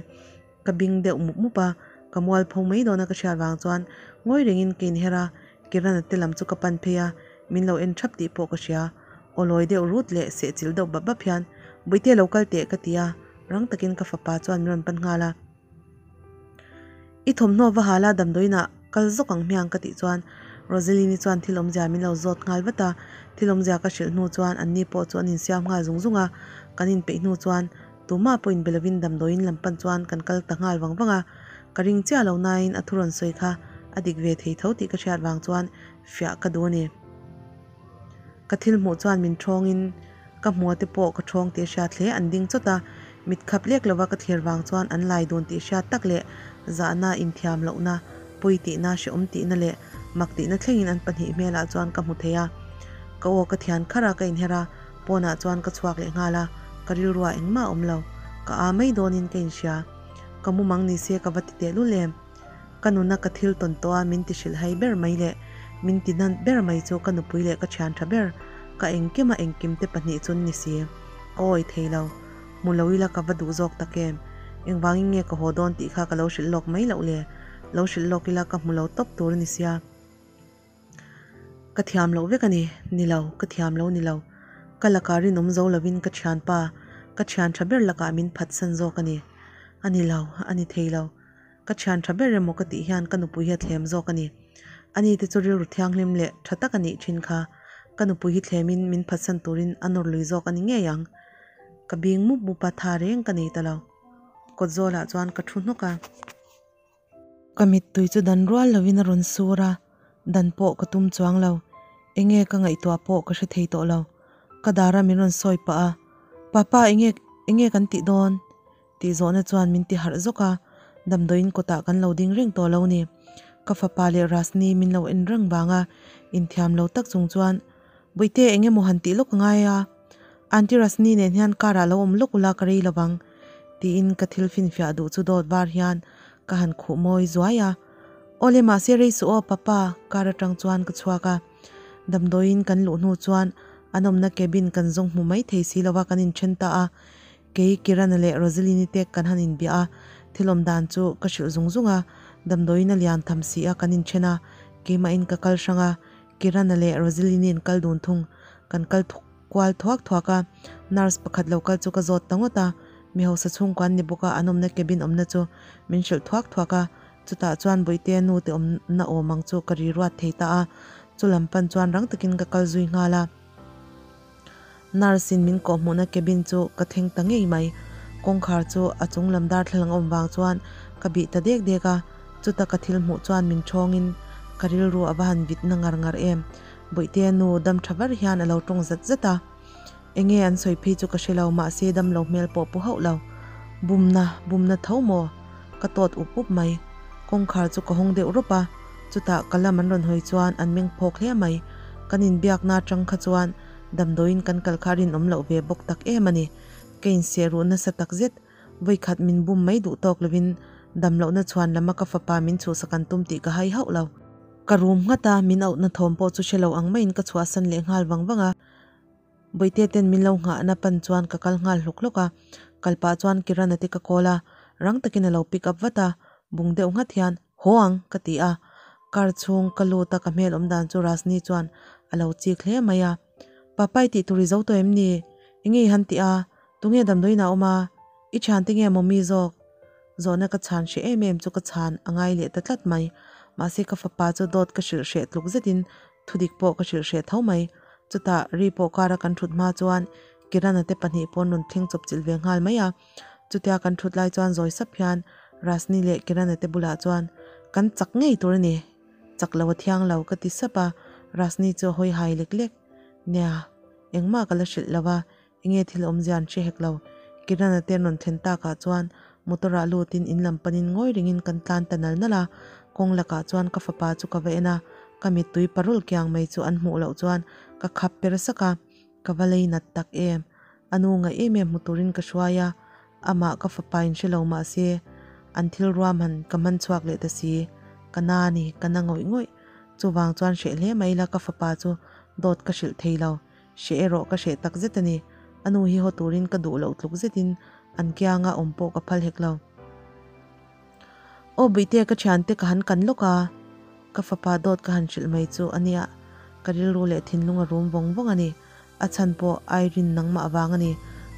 Ka bing deuh mup mup a, ka mual pho mai dawn a ka hriat vang chuan ngawi rengin ka inher a, Kirana te lam chu ka pan phei a, min lo en thap tih pawh ka hria. Aw lawi deuh rut leh sehchilh deuh bap bap hian, Bawihte lo kal teh ka ti a, rang takin ka fapa chuan min rawn pan nghal a. I thawmhnaw va hala damdawiinah kal zawk ang hmiang ka tih chuan Rosaline-i chuan thil awmzia min lo zawt nghal vat a, thil awmzia ka hrilh hnu chuan anni pawh chu an insiam nghal zung zung a, kan inpeih hnu chuan Tumah pawh inbe lovin damdawiin lam pan chuan kan kal ta nghal vang vang a, ka ring chiah lo nain a thu rawn sawi kha a dik ve thei tho tih ka hriat vang chuan fiah ka duh a ni. Ka thil hmuh chuan min thawngin ka hmua te pawh ka thawng tih a hriat hle, an ding chawt a, mit khap lek lova ka thlir vang chuan an lai dun tih hriat tak leh zahna, inthiam lohna, pawi tihna, hrehawm tihna leh mak tihna thlengin an pahnih hmelah chuan ka hmu thei a. Ka aw ka thian kharh a, ka inher a. Pawnah chuan ka chhuak leh nghal a, ka rilruah engmah a awm lo. Ka aa mai dawnin ka inhria. Ka mumang ni se ka va ti teh lul em? Ka nuna ka thil tawn tawh a min ti hrilh hai ber mai leh min ti nant ber mai chu ka nupui leh ka thian tha ber, ka engkima engkim te pahnih chun ni si. Ka awi thei lo. Hmu lo ila ka va duh zawk tak em? Engvangin nge ka haw dawn tih kha ka lo hrilh lawk mai loh le? Lo hrilh lawk ila ka hmu lo tawp tur a ni sia. Ka thiam loh vek a ni, ni lo, ka thiam lo ni lo. Ka lakah rinawm zo lovin ka thianpa, ka thian tha ber lakah min phatsan zawk a ni. A ni lo, a ni thei lo. Ka thian tha ber emaw ka tih hian ka nupui hi a thlem zawk a ni. Ani te chu rilru thianghlim leh tha tak a nih thin kha. Ka nupui hi thlemin min phatsan turin a nawr lui zawk a ni ngei ang. Ka bing mup mup a, tha reng ka nei ta lo. Kawt zawlah chuan ka thu hnawk a. Ka mittui chu dan rual lovin a rawn sur a, dan pawh ka tum chuang lo. Enge ka ngaihtuah pawh ka hre thei tawh lo. Ka dara min rawn sawi pah a, Papa enge Enge kan tih dawn? Tih zawhna chuan min ti harh zawk a, damdawiin kawtah kan lo ding reng tawh lo ni. Ka fapa leh Rasni min lo en reng vanga inthiam lo tak chung chuan, Bawihte eng emaw han tih lawk a ngai a, Aunty Rasni nen hian car ah lo awm lawk ula ka rei lovang, tiin ka thil finfiah duh chu dawt var hian ka han khuh mawi zuai a. Awle mahse rei suh aw papa, car atang chuan ka chhuak a. Damdawiin kan luh hnu chuan an awmna cabin kan zawng hmu mai thei si lova kan inthen ta a. Kei Kirana leh Rosalyn-i te kan han inbiah a, thil awm dan chu ka hrilh zung zung a, damdawiin a lian tham si a kan inthen a, keimahin ka kal hrang a, Kirana leh Rosalyn-i an kal dun thung, kan kal kual thuak thuak a, nurse pakhat lo kal chu ka zawt ta ngawt a, mi hausa chhungkua an ni bawk a, an awmna cabin awmna chu min hrilh thuak thuak a, chutah chuan Bawihtea nu te awmna awm ang chu ka ri ruat thei ta a, chu lam pan chuan rang takin ka kal zui nghal a. Nurse in min kawhhmuhna cabin chu ka thleng ta ngei mai. Kawngkhar chu a chung lam darthlalang awm vang chuan ka bih ta dek dek a, chuta ka thil hmuh chuan min thawngin ka rilru a va han vit na ngar ngar em. Bawihtea nu dam tha var hian a lo tawng zat zat a. Enge an sawi phei chu ka hre lo mahse dam lo hmel pawh pu hauh lo. Bumna, bumna tho maw? Ka tawt up up mai. Kawngkhar chu ka hawng deuh rawp a, chutah ka lam an rawn hawi chuan an meng phawk hle mai. Kan inbiakna atang kha chuan damdawiin kan kal kha rinawm loh ve bawk tak em a ni. Ka inseh ruh nasa tak zet. Vawikhat min bum mai duh tawk lovin damlohna chhuan lama ka fapa min chhuhsak an tum tih ka hai hauh lo. Ka rum nghat a, min auhna thawm pawh chu hre lo ang maiin ka chhuahsan leh nghal vang vang a. Bawihte ten min lo nghahna pan chuan ka kal nghal hlawk hlawk a, kal pah chuan Kirana te ka call a, rang takin a lo pick up vat a, bung deuh nghat hian Haw ang ka ti a, car chhung ka lut a ka hmel awm dan chu Rajni chuan a lo chik hle mai a, Papa i tih tur i zo tawh em ni? Enge i han tih a? Tunge damdawiin a awm a? I thiante nge maw mi zawk? Zawhna ka chhan hreh em em chu ka chhan a ngai leh ta tlat mai, mahse ka fapa chu dawt ka hrilh hreh tluk zetin Thudik pawh ka hrilh hreh tho mai. Chutah ri pawh kara kan thut hma chuan Kirana te pahnih pawn rawn thleng chawp chilh ve nghal mai a. Chutia kan thut lai chuan zawi sap hian Rasni leh Kirana te bulah chuan kan chak ngei tur a ni. Chak lo a thiang lo ka ti sap a, Rasni chu a hawi hai lek lek. Nia, engmah ka la hrilh lo a, Enge thil awmzia an hre hek lo. Kirana te an rawn thlen takah chuan motor ah lutin in lam panin ngawi ringin kan tlan ta nal nal a, kawng lakah chuan ka fapa chu ka va en a, ka mittui parul kiang mai chu an hmuh loh chuan ka khap per sak a, ka va lei nat tak em. A nu ngaih em em hmu turin ka hruai a, amah ka fapa in hre lo mah se an thil ruahman ka hman chhuak leh ta si, ka na a ni, ka na ngawih ngawih. Chuvang chuan hreh hle mai ila ka fapa chu dawt ka hrilh thei lo. Hreh erawh ka hreh tak zet a ni. A nu hi haw turin ka duh loh tluk zetin an kianga awm pawh ka phal hek lo. Aw Buihte ka thiante ka han kan lawk a, ka fapa dawt ka han hrilh mai chu a nia, ka rilru leh thinlung a rum vawng vawng a ni. A chhan pawh Irene nangmah vang a ni,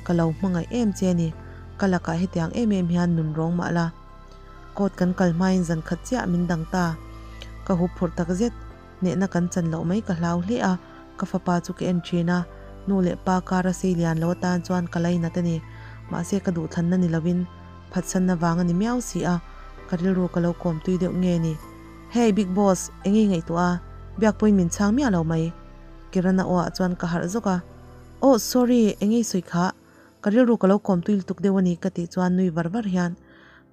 ka lo hmangaih em che a ni, ka lakah hetiang em em hian nun rawng mah la. Court kan kal hmain zan khat chiah min dang ta. Ka hup phurh tak zet. Hnehna kan chan loh mai ka hlau hle a, ka fapa chu ka en thin a, nu leh pa kara sei lian lo atan chuan ka lainat a ni. Mahse ka duhthlanna ni lovin phatsanna vang a ni miau si a, ka rilru ka lo kawm tui deuh nge ni. Hey Big Boss, eng i ngaihtuah a? Biak pawhin min chhang miah lo mai. Kirana aw ah chuan ka harh zawk a. Oh sorry, eng i sawi khah? Ka rilru ka lo kawm tui lutuk deuh a ni ka tih chuan nui var var hian,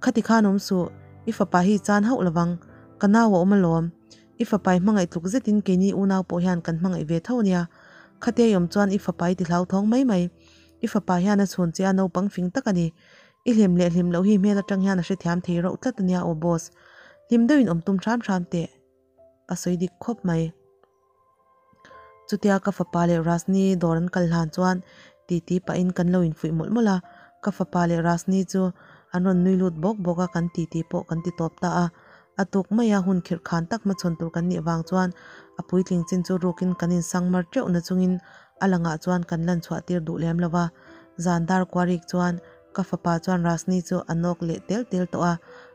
Khati khan awm suh, i fapa hi i chan hauh lovang, ka nau a awm alawm. I fapai hmangaih tluk zetin keini unau pawh hian kan hmangaih ve tho ania. Khatia i awm chuan i fapai ti hlauthawng mai mai. I fapa hian a chhun che a naupang fing tak a ni. I hlim leh hlim loh hi hmel atang hian a hrethiam thei rauh tlat ania aw boss. Hlim deuhin awm tum hram hram teh. A sawi dik khawp mai. Chutia ka fapa leh Rasni dawr an kal hlan chuan titi pahin kan lo infuih mawlh mawlh a, ka fapa leh Rasni chu an rawn nui lut bawk bawk a, kan titi pawh kan ti tawp ta a. A tuk maia hun khirh khan tak hmachhawn tur kan nih vang chuan a puitling chin chu rukin kan insang mar teuh na chungin a langah chuan kan lan chhuah tir duh lem lo va. Zan dar kuarik chuan Ka fapa chuan Rasni chu a nawk leh tel tel tawh a,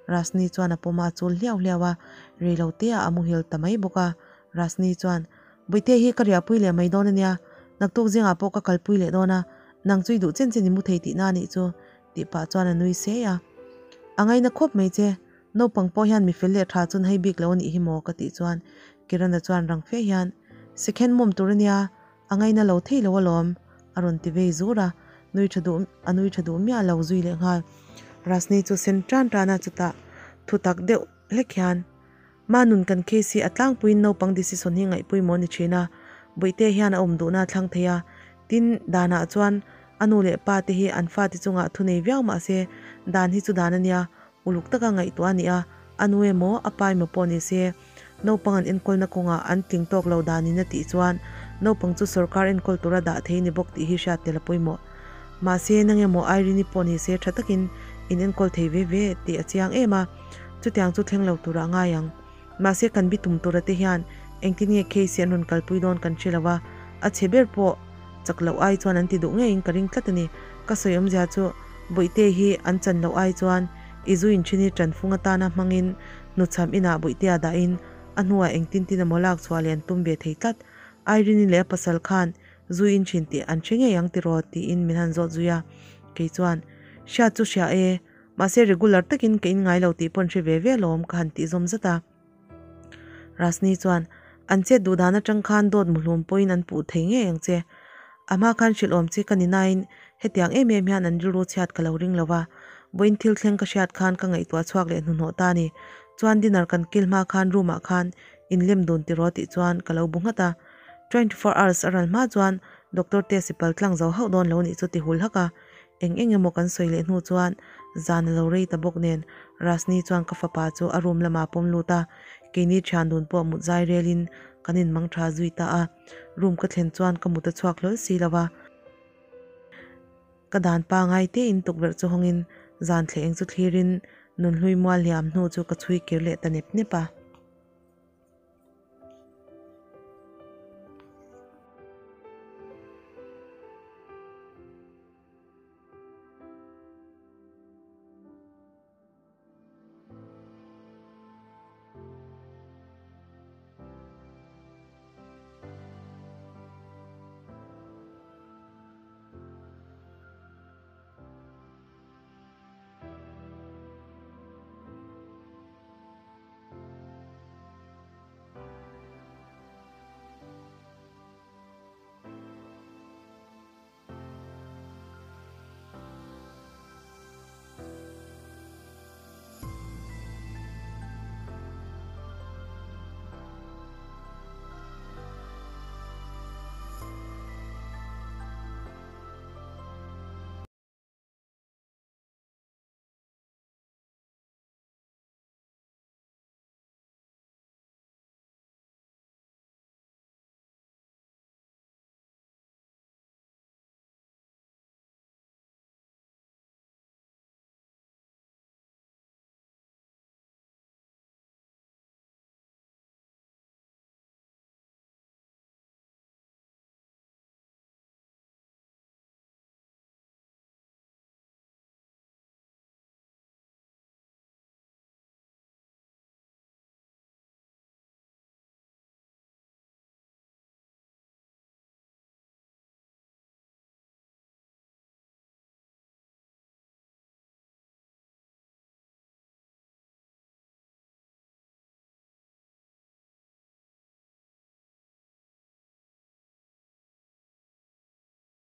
Rasni chuan a pawm a chul hliau hliau a, reilote ah a muhil ta mai bawk a. Rasni chuan, Bawihte hi ka riahpui leh mai dawn ania, naktuk zingah pawh ka kalpui leh dawn a, nang chu i duh chen chen i mu thei tihna anih chu, tih pah chuan a nui sei a. A ngaina khawp mai che, naupang pawh hian mi fel leh tha chun hei bik lo anih hi maw ka tih chuan Kirana chuan rang fe hian, Second mawm tur ania, A ngaina lo thei lo alawm, a rawn ti vei zur a. Nui tha duh a nui tha duh miah lo zui leh nghal. Rasni chu sen tan tan a chutah thutak deuh hlek hian Manun kan case hi a tlangpuiin naupang decision hi ngaihpui maw ni thin a, Bawihte hian a awm duhna a thlang thei a, tin danah chuan a nu leh pa te hi an fate chungah thu nei viau mah se dan hi chu dan a nia, uluk taka ngaihtuah a ni a, a nu emaw a pa emaw pawh ni se naupang an enkawlna kawngah an tling tawk lo danin a tih chuan naupang chu sorkar enkawl tura dah thei ni bawk tih hi hriat tel a pawimawh. Mahse nang emaw Irene-i pawh ni se tha takin in enkawl thei ve ve tih a chiang em a. Chutiang chu thleng lo turah a ngai ang. Mahse kan bi tum tura te hian engtin nge case hi an rawn kalpui dawn kan hre lo a, a chhe ber pawh chak loh ai chuan an ti duh ngeiin ka ring tlat a ni. Ka sawi awmzia chu Bawihte hi an chan loh ai chuan i zu in thin hi tanfung atana hmangin hnuchham inah Bawihtea dahin a hnuah engtin tin emaw lak chhuah leh an tum ve thei tlat. Irene-i leh a pasal khan zu in thin tih an hre ngei ang tiraw tiin min han zawt zui a. Kei chuan, Hriat chu hria e. Mahse regular takin ka in ngai lo tih pawn hre ve ve alawm ka han tih zawm zat a. Rasni chuan, An chet duh dan atang khan dawt muhlum pawhin an puh thei ngei ang che. A hma khan hrilh awm che ka ni nain hetiang em em hian an rilru chhiat ka lo ring lo va. Vawiin thil thleng ka hriat khan ka ngaihtuah chhuak leh hnuhnawh ta ni. Chuan dinner kan kil hma khan room ah khan in lem dun tiraw tih chuan ka lo bu nghat a. 24 hours a ral hma chuan doctor te sipal tlang zo hauh dawn lo nih chu ti hul hak a. Eng eng emaw kan sawi leh hnu chuan zan a lo rei ta bawk nen Rasni chuan ka fapa chu a room lamah a pawm lut a, keini thian dun pawh mut zai relin kan inmang tha zui ta a. Room ka thlen chuan ka mut a chhuak hlawl si lo va, ka dan pangai tein tukverh chu hawngin zan thleh eng chu thlirin nunhlui mual hliam hnu chu ka chhui kir leh ta nep nep a.